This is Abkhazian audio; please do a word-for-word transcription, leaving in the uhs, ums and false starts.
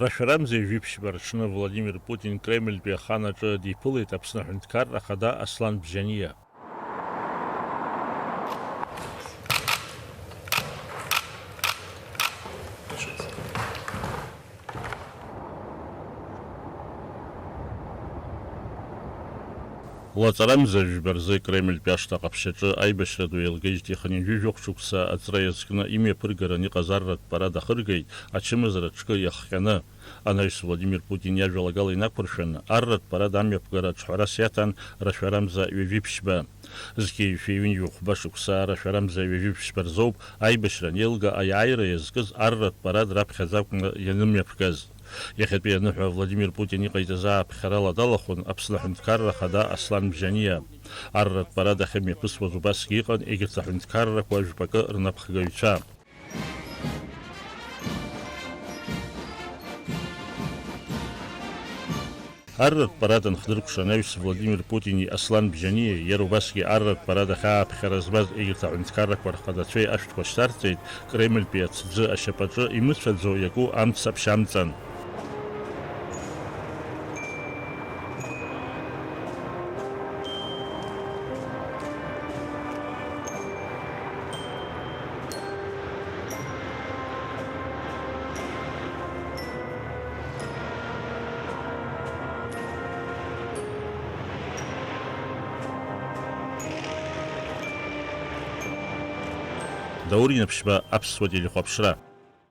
Рашәарамза ҩажәи ԥшьба рҽны Владимир Путин Кремльтәи ахан аҿы диԥылеит Аԥсны Аҳәынҭқарра Ахада Аслан Бжьаниа. Лаҵарамза жәба рзы Кремльтәи ашҭа ҟаԥшьаҿы аибашьра ду еилгеижьҭеи хынҩажәи жәохә шықәса аҵра иазкны имҩаԥыргаран иҟаз арратә парад ахыргеит, ачымазара ҽкы иахҟьаны. Анаҩс Владимир Путин иажәалагала инақәыршәаны, арратә парад амҩаԥгара аҿҳәарас иаҭан рашәарамза ҩажәи ԥшьба. Зқьи жәшәи ҩынҩажәи хәба шықәса рашәарамза ҩажәи ԥшьба рзоуп аибашьра анеилга аиааира иазкыз арратә парад раԥхьаӡа акәны ианымҩаԥгаз. Иахьатәи аныҳәа Владимир Путин иҟаиҵаз ааԥхьарала далахәын Аԥсны Аҳәынҭқарра Ахада Аслан Бжьаниа. Арратә парад ахьымҩаԥысуаз убасгьы иҟан егьырҭ аҳәынҭқаррақәа жәпакы рнапхгаҩцәа. Арратә парад анхдыркәша анаҩс Владимир Путини Аслан Бжьаниеи, иара убасгьы арратә парад ахь ааԥхьара змаз егьырҭ аҳәынҭқаррақәа рхадацәеи ашәҭқәа шьҭарҵеит, Кремльтәи аҭӡы ашьапаҿы имыцәаӡо иаку амцаԥшь амҵан. Даур Инаԥшьба, Аԥсуа телехәаԥшра.